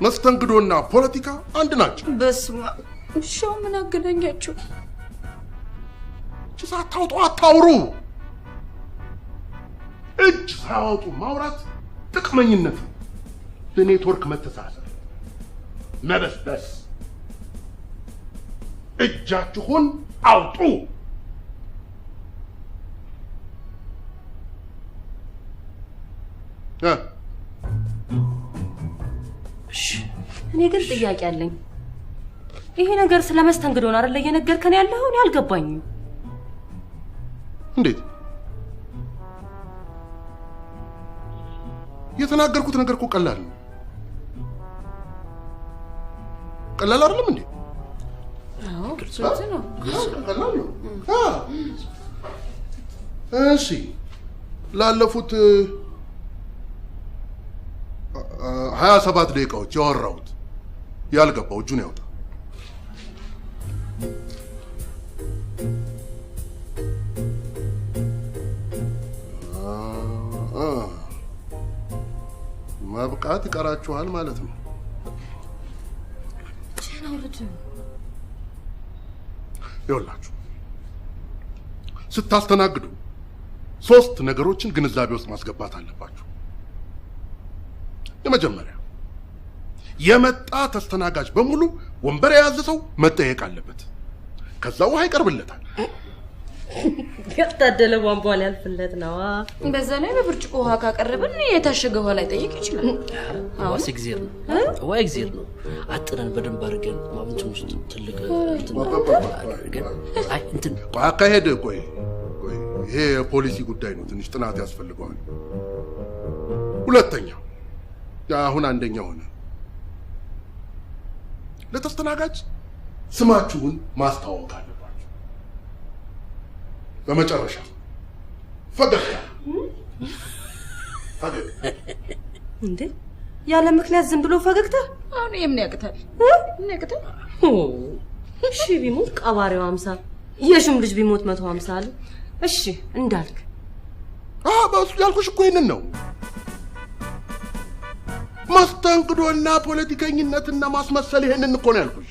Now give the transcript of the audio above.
መስተንግዶና ፖለቲካ አንድ ናቸው። በስመ አብ! እሻው ምን አገናኛቸው? እጅ ሳታውጡ አታውሩ። እጅ ሳያወጡ ማውራት ጥቅመኝነት ነው። በኔትወርክ መተሳሰር፣ መበስበስ። እጃችሁን አውጡ። እ እኔ ግን ጥያቄ አለኝ። ይሄ ነገር ስለ መስተንግዶ ነው አይደለ እየነገርከን ያለኸው? እኔ አልገባኝም። እንዴት? የተናገርኩት ነገር እኮ ቀላል ነው። ቀላል አይደለም እንዴ? አዎ ግልጽ ነው። ቀላል ነው። እሺ፣ ላለፉት 27 ደቂቃዎች ያወራሁት ያልገባው እጁን ያውጣ። መብቃት ይቀራችኋል ማለት ነው። ይኸውላችሁ ስታስተናግዱ ሶስት ነገሮችን ግንዛቤ ውስጥ ማስገባት አለባችሁ። የመጀመሪያ፣ የመጣ ተስተናጋጅ በሙሉ ወንበር የያዘ ሰው መጠየቅ አለበት። ከዛ ውሃ ይቀርብለታል። ያልታደለ ቧንቧ ሊያልፍለት ነዋ። በዛ ላይ በብርጭቆ ውሃ ካቀረብን የታሸገ ውሃ ላይ ጠይቅ ይችላል። ዋስ እግዜር ነው፣ ዋ እግዜር ነው። አጥነን በደንብ አድርገን እንትን ውስጥ ትልቅ እንትን አድርገን፣ አይ እንትን ቆይ አካሄድ፣ ቆይ ቆይ፣ ይሄ የፖሊሲ ጉዳይ ነው፣ ትንሽ ጥናት ያስፈልገዋል። ሁለተኛ፣ አሁን አንደኛ ሆነ። ለተስተናጋጅ ስማችሁን ማስተዋወቅ አለባችሁ። በመጨረሻ ፈገግታ፣ ፈገግታ። እንዴ፣ ያለ ምክንያት ዝም ብሎ ፈገግታ? አሁን ይሄ ምን ያቅታል? ምን ያቅታል? እሺ ቢሞት ቀባሪው 50፣ የሹም ልጅ ቢሞት 150 አለ። እሺ እንዳልክ። በሱ ያልኩሽ እኮ ይሄንን ነው። መስተንግዶና ፖለቲከኝነትና ማስመሰል ይሄንን እኮ ነው ያልኩሽ።